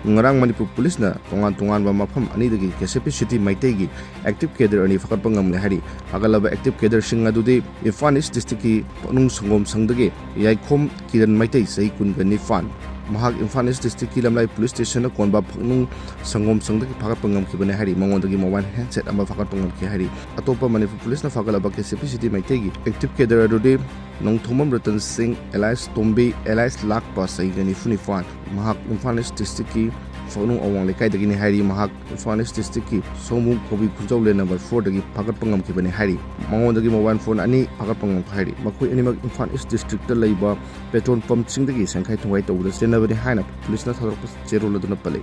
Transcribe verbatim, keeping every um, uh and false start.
ꯉꯔꯥꯡ ꯃꯅꯤꯄꯨꯔ ꯄꯨꯂꯤꯁꯅ ꯇꯣꯉꯥꯟ ꯇꯣꯉꯥꯟꯕ ꯃꯐꯝ ꯑꯅꯤꯗꯒꯤ ꯀꯦ ꯑꯦꯁ ꯑꯦꯐ ꯄꯤ ꯁꯤꯇꯤ ꯃꯩꯇꯩꯒꯤ active cadre ꯑꯅꯤ ꯐꯥꯒꯠꯄ ꯉꯝꯂꯦ ꯍꯥꯏꯔꯤ꯫ ꯐꯥꯒꯠꯂꯕ active cadreꯁꯤꯡ ꯑꯗꯨꯗꯤ ꯏꯝꯐꯥꯜ ꯏꯁ ꯗꯤꯁꯇ꯭ꯔꯤꯛꯀꯤ ꯄꯛꯅꯨꯡ ꯁꯪꯒꯣꯝ ꯁꯪꯗꯒꯤ ꯌꯥꯏꯈꯣꯝ ꯀꯤꯔꯟ ꯃꯩꯇꯩ, ꯆꯍꯤ ꯀꯨꯟꯒ ꯅꯤꯄꯥꯟ꯫ ꯃꯍꯥꯛ ꯏꯝꯐꯥꯜ ꯏꯁ ꯗꯤꯁꯇ꯭ꯔꯤꯛꯀꯤ ꯂꯝꯂꯥꯏ ꯄꯨꯂꯤꯁ ꯁ꯭ꯇꯦꯁꯟꯅ ꯀꯣꯟꯕ ꯐꯛꯅꯨꯡ ꯁꯪꯒꯣꯝ ꯁꯪꯗꯒꯤ ꯐꯥꯒꯠꯄ ꯉꯝꯈꯤꯕꯅꯤ ꯍꯥꯏꯔꯤ꯫ ꯃꯉꯣꯟꯗꯒꯤ mobile handset ꯑꯃ ꯐꯥꯒꯠꯄ ꯉꯝꯈꯤ ꯍꯥꯏꯔꯤ꯫ ꯑꯇꯣꯞꯄ ꯃꯅꯤꯄꯨꯔ ꯄꯨꯂꯤꯁꯅ ꯐꯥꯒꯠꯂꯕ ꯀꯦ ꯑꯦꯁ ꯑꯦꯐ ꯄꯤ ꯁꯤꯇꯤ ꯃꯩꯇꯩꯒꯤ active cadre ꯑꯗꯨꯗꯤ ꯅꯣꯡꯊꯣꯝꯕꯝ ꯔꯇꯟ ꯁꯤꯡ alias ꯇꯣꯝꯕꯤ alias ꯂꯥꯛꯄ, ꯆꯍꯤꯒ ꯅꯤꯐꯨ ꯅꯤꯄꯥꯟ꯫ ꯃꯍꯥꯛ ꯏꯝꯐꯥꯜ ꯏꯁ ꯗꯤꯁꯇ꯭ꯔꯤꯛꯀꯤ ꯐꯛꯅꯨꯡ ꯑꯋꯥꯡ ꯂꯩꯀꯥꯏꯗꯒꯤꯅꯤ ꯍꯥꯏꯔꯤ꯫ ꯃꯍꯥꯛ ꯏꯝꯐꯥꯜ ꯏꯁ ꯗꯤꯁꯇ꯭ꯔꯤꯛꯀꯤ ꯁꯣꯃꯨ ꯀꯣꯕꯤ ꯈꯨꯟꯖꯧ lane number fourꯗꯒꯤ ꯐꯥꯒꯠꯄ ꯉꯝꯈꯤꯕꯅꯤ ꯍꯥꯏꯔꯤ꯫ ꯃꯉꯣꯟꯗꯒꯤ mobile phone ꯑꯅꯤ ꯐꯥꯒꯠꯄ ꯉꯝꯈꯤ ꯍꯥꯏꯔꯤ꯫ ꯃꯈꯣꯏ ꯑꯅꯤꯃꯛ ꯏꯝꯐꯥꯜ ꯏꯁ ꯗꯤꯁꯇ꯭ꯔꯤꯛꯇ ꯂꯩꯕ petrol pumpꯁꯤꯡꯗꯒꯤ ꯁꯦꯟꯈꯥꯏ ꯊꯨꯝꯈꯥꯏ ꯇꯧꯕꯗ ꯆꯦꯟꯅꯕꯅꯤ ꯍꯥꯏꯅ ꯄꯨꯂꯤꯁꯅ ꯊꯥꯗꯣꯔꯛꯄ ꯆꯦꯔꯣꯜ ꯑꯗꯨꯅ ꯄꯜꯂꯤ꯫